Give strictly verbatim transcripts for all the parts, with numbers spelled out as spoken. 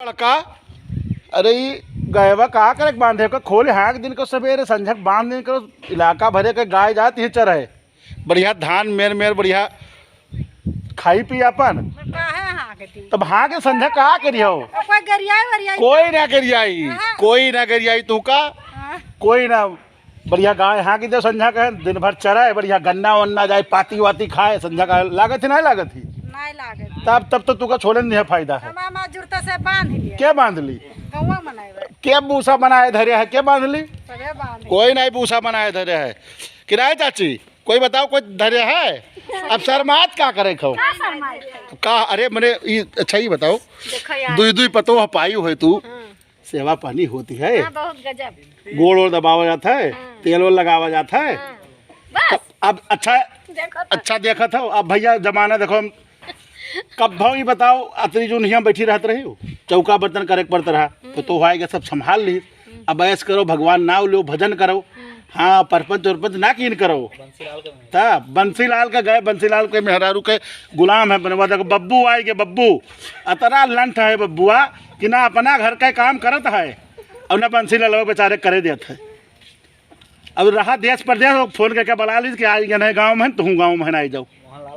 लड़का, अरे ई गयवा का करे के बांधे के? खोल हाँक दिन को सबेरे, संझक बांध दिन को, इलाका भरे के गाय जाती है चरे, बढ़िया धान मेर मेर बढ़िया खाई पी अपन। काहे हाँक दी? तब हाँक संझक का करियो? कोई गरियाई वरियाई? कोई ना गरियाई, हाँ। कोई ना गरियाई तू का? हाँ। कोई ना। बढ़िया गाय हाँक दे संझा के, दिन भर चराए, बढ़िया गन्ना वन्ना जाए, पाती वाती खाए, संझा का लागत ही, नहीं लागत ही? नहीं लागत। तब, तब तो तुका छोड़े नहीं है फायदा है। हमार माँ जुड़ता से बांध लिया। के बांध ली? गौवा मनाए बा। के भूसा बनाए धरे है, के बांध ली? सबे बांध ली। कोई नहीं भूसा बनाए धरे है। कि नहीं चाची, कोई बताओ, कोई धरे है? अब शर्मात का करे खाओ? का शर्मात है? का, अरे मने, ई, अच्छा ही बताओ, देखो यार। दुई दुई पतोह पाई हुए तू, हाँ। सेवा पानी होती है। हाँ, बहुत गजब। गोड़ ओड़ दबावा जाता है, हाँ। तेल ओल लगावा जाता है। हाँ। बस। अब अच्छा, देखो तो। अच्छा देखत हो, अब भैया जमाना देखो, हम कब भाव ये बताओ, अतरी जो हियाँ बैठी रहत रही हो, चौका बर्तन करे के पड़त रहा, तो, हम्म। तो हुआ के सब संभाल ली। हम्म। अब ऐस करो, भगवान नाव लो, भजन करो। हम्म। हाँ, परपंच उरपंच ना कीन करो। तब बंसीलाल का गए, बंसीलाल के मेहरारू के गुलाम है बनवा। देखो बब्बू आए के, बब्बू अतरा लंठ है बब्बुआ कि ना अपना घर का काम करत है और ना बंसीलाल बेचारे करे देत है। अब रहा देश परदेश, वो फोन करके बुला लीजिए कि आई गए गाँव में, तुम गाँव में आई जाओ।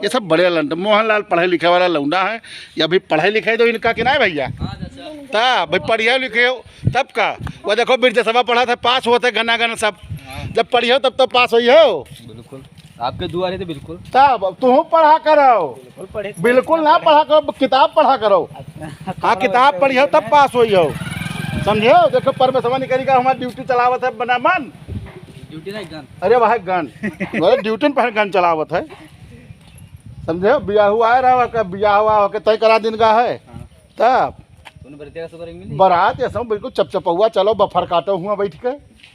ये सब बड़े लंठ, मोहनलाल पढ़े लिखे वाला लौंडा है, ये अभी पढ़े लिखे दो इनका कि नहीं भैया? हाँ, चाचा। तब भाई पढ़ियो लिखे हो, तब का? वो देखो बिरजसवा पढ़ा था, पास होते घना घना सब। हाँ। जब पढ़ियो तब तो पास होई हो। बिल्कुल, आपके दुआरे थे बिल्कुल। तब अब तुहूँ पढ़ा करो। बिल्कुल पढ़े। बिल्कुल ना पढ़ा करो, किताब पढ़ा करो। अच्छा, हाँ, किताब पढ़ियो तब पास होई हो, समझो। देखो परमेश्वर निकरी का हमार ड्यूटी चलावत है बना मन। ड्यूटी नहीं, गन। अरे वह गन, बोले ड्यूटी में पहन गन चलावत है, समझे? बियाह हुआ है रहा, बियाह हुआ होके तय करा दिन का है। हाँ। तब उन्हें बरतिया का सुगर मिली? बारात ये सब बिल्कुल चपचपौआ, चलो बफर काटो हुआ बैठ के।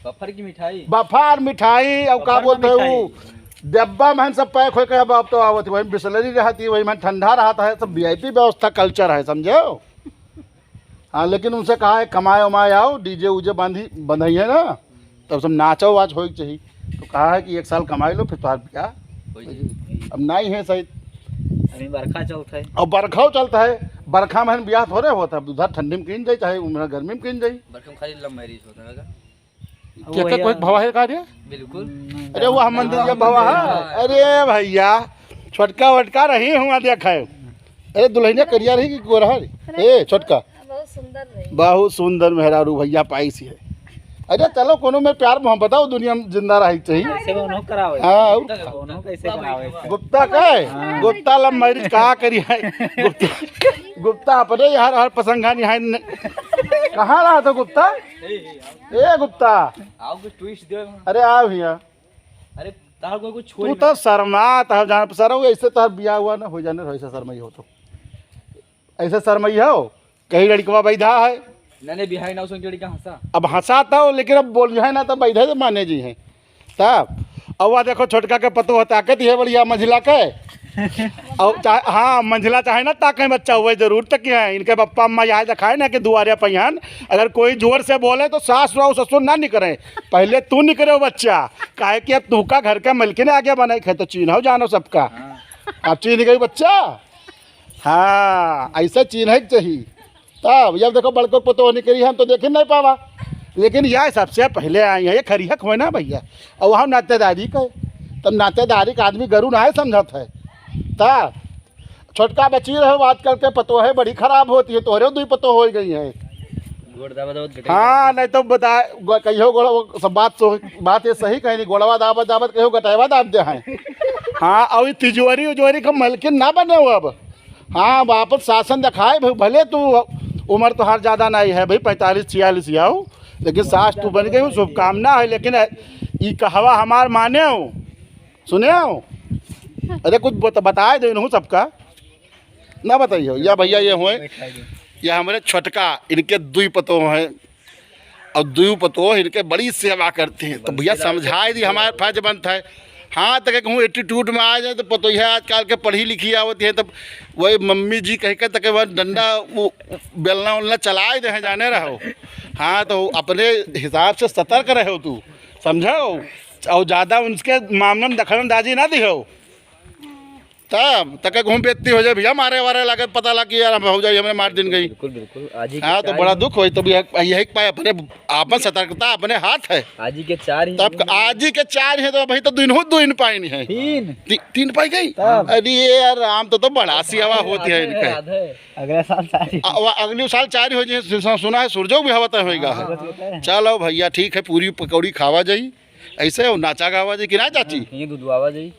बफर की मिठाई? बफर मिठाई, और का बफर में बोलते हैं वो, मिठाई। डब्बा में सब पैक होके अब, अब तो आवत है, वही बिसलरी रहती है, वही में ठंडा रहता है, सब वीआईपी व्यवस्था कल्चर है, समझे? हाँ, लेकिन उनसे कहा है, "कमाए उमाए आओ, डीजे उजे बांधी, बंधई है ना, तब सब नाचो वाच होए के चाहिए।" तो कहा है कि एक साल कमाई लो, फिर तुम्हारा ब्याह हो जाई। अब नहीं है सही। अभी बरखा चलता है। और बरखाओ चलता है, बरखा में ब्याह थोड़े होता है, उधर ठंडी में कीन जाई, चाहे उधर गर्मी में कीन जाई। बरखा में खाली लव मैरिज होता है का? वो केकर कोई भवा है का रे? बिल्कुल। अरे वो हम मंदिर के भवा है। अरे भैया, छोटका वटका रही हुआ देखा है। अरे दुल्हनिया करिया रही कि गोरहर? अरे ए छोटका। बहुत सुंदर रही। बहुत सुंदर मेहरारू भैया पाइस है। अरे चलो कोनो में प्यार मोहब्बत हो, दुनिया में जिंदा रही चाहिए। ऐसे में उन्हों करावे। हाँ, और उन्हों कैसे करावे? गुप्ता का है? हाँ। गुप्ता लव मैरिज कहाँ करी है? गुप्ता, गुप्ता अपने यार हर प्रसंगा नहीं है। कहाँ रहा था गुप्ता? ए गुप्ता। आओ कुछ ट्विस्ट दे। अरे आओ भैया। अरे तार कोई कुछ तू छोड़। तो शर्मा, तहर जान पर सरऊ, ऐसे तहर बियाह हुआ ना हो जाने, ऐसे शर्माई हो तो। ऐसे शर्माई हो, कहीं लड़कवा बैधा है। नहीं, नहीं, बिहाई ना उसमें लड़का हंसा। अब हंसा तो, लेकिन अब बोल है ना तो बैधे तो माने जी हैं। तब अब वह देखो छोटका के पतो है, ताकत ही है बढ़िया मंझिला के। और चाहे, हाँ, मंझिला चाहे ना ताके बच्चा हुए जरूर तक है। इनके पप्पा अम्मा याद रखाए ना कि दुआरे पहियान, अगर कोई जोर से बोले तो सास रहो ससुर ना निकरे, पहले तू निकरे बच्चा। काहे कि अब तू का घर का मलकिन आगे बने खे तो चीन्हो जानो सबका। हाँ। अब चीन्ह गई बच्चा। हाँ, ऐसा चीन्हे के चाहिए। तब जब देखो बड़को पतो निकली हम तो देखे नहीं पावा, लेकिन यह सबसे पहले आई है, ये खरिहक होए ना भैया। और वहाँ नातेदारी का, तब नातेदारी का आदमी गरु ना है समझत है। तब छोटका बची रहे, आजकल के पतो है बड़ी खराब होती है, तोहरे दुई पतो हो गई है। गोड़ दाबा दाबत गटई हाँ, दाबत। नहीं तो बता, गो-, कहियो गोड़, वो सब बात सो, बात ये सही कही नहीं, गोड़वा दाबत दाबत कहियो गटैवा दाब दे हैं। हाँ, और ये तिजोरी उजोरी का मलकिन ना बने हो अब। हाँ, अब आपन शासन दिखाए भाई, भले तू उम्र तो हर ज्यादा नहीं है भाई, पैंतालीस छियालीस ही आओ, लेकिन सास तू बन गई हो, शुभकामना है। लेकिन ई कहवा हमार माने हो, सुने हो? अरे कुछ बत-, बताए दो इन्हों सबका। ना बताइयो, या भैया ये होए, या हमरे छोटका, इनके दुई पतोह हैं, और दुई पतोह इनके बड़ी सेवा करती हैं। तो भैया समझाए दी, हमारे फर्ज बनता है। हाँ, तो कहूँ एटीट्यूड में आ जाए तो पतोहिया आजकल के पढ़ी लिखी आवती है, तब वही मम्मी जी कह के तक वह डंडा, वो बेलना उलना चलाए दे हैं, जाने रहो। हाँ, तो अपने हिसाब से सतर्क रहो तू, समझो, और ज्यादा उनके मामले में दखल अंदाजी ना दिहो। हाँ, तक घूम बेइज्जती हो जाए भइया, मारे वारे लागत, पता लग कि यार हम भौजाई हमरे मार दिन गई। बिल्कुल, बिल्कुल। आज ही के हाँ, तो चार बड़ा ही दुख होई, तब यह, यही पाए अपने, आपन सतर्कता अपने हाथ है। आज ही के चार ही तब होंगे। आज ही के चार है, तो भाई तो दिन हो, दो इन पाइन है। तीन। ती-, तीन पाई गई? तब। अरे ये यार, राम तो, तो बड़ा सियावा होती है आधे, इनके। आधे। अगला साल चार ही। अ-, व-, अगली साल चार ही हो जाए, सु-, सुना है, सूरजो भी हवा तय होएगा। हाँ, सूरज होता है। चलो भइया, ठीक है, पूरी पकौड़ी खावा जाई, ऐसे और नाचा गावा जाई कि ना चाची? हाँ, ये दुधवावा जाई।